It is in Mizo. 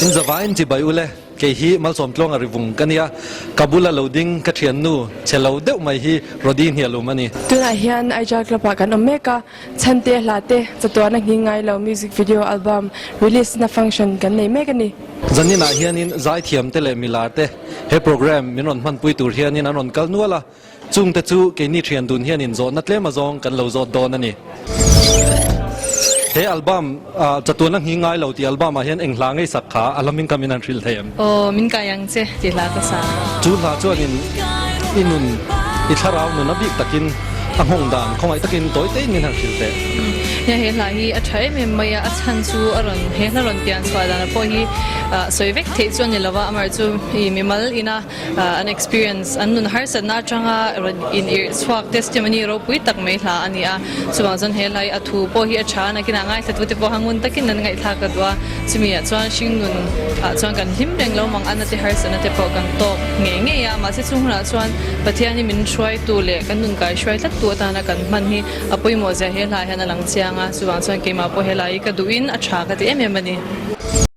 In zavaiin chibai ule, kei hi Malsawmtluanga rivung ka nia, ka bula lo ding ka thiannu chhe lo deuh mai hi Rody Hnialum a ni. Tunah hian Aijal Club ah kan awm mek a, Chhante hla te chatuana nghing ngai lo music video album release na function kan nei mek a ni. Zaninah hianin zaithiam te leh milar te he program min rawn hmanpui tur hianin an rawn kal nual a, Chungte chu keini thian dun hianin zawhna tlem azawng kan lo zawt dawn a ni. He album Chatuan a nghing ngai lo tih album ah hian eng hla ngei sak kha a lamin ka min han hrilh thei em? Aw, min kai ang che tih hla ka sa. Chu hla chuanin i nun, i thlarau nun a bik takin a nghawng dan khawngaih takin tawi tein min han hrilh teh. Nia he hla hi a tha em em mai a, a chhan chu a rawn he hla rawn pian chhuah dan pawh hi sawi vek theih chu a ni lo va, amaherawhchu i mimal ina An experience, an nun harsatna atanga rawn in irh chhuak testimony ropui tak mai hla a ni a. Chuvang chuan he hlai a thu pawh hi a tha a, nakinah ngaithlatute pawh ha ngun takin an ngaihthlak a duh a. Chumi ah chuan hringnun ah chuan kan hlim reng lo mang a, na te harsatna te pawh kan tawk ngei ngei a. Mahse chung hunah chuan Pathian hi min hruaitu leh kan nun kaihruai tlattu atana kan hman hi a pawimawh zia he hla hian a lang chiang a. Chuvang chuan keimah pawh he hlai hi ka duhin a tha ka ti em em a ni.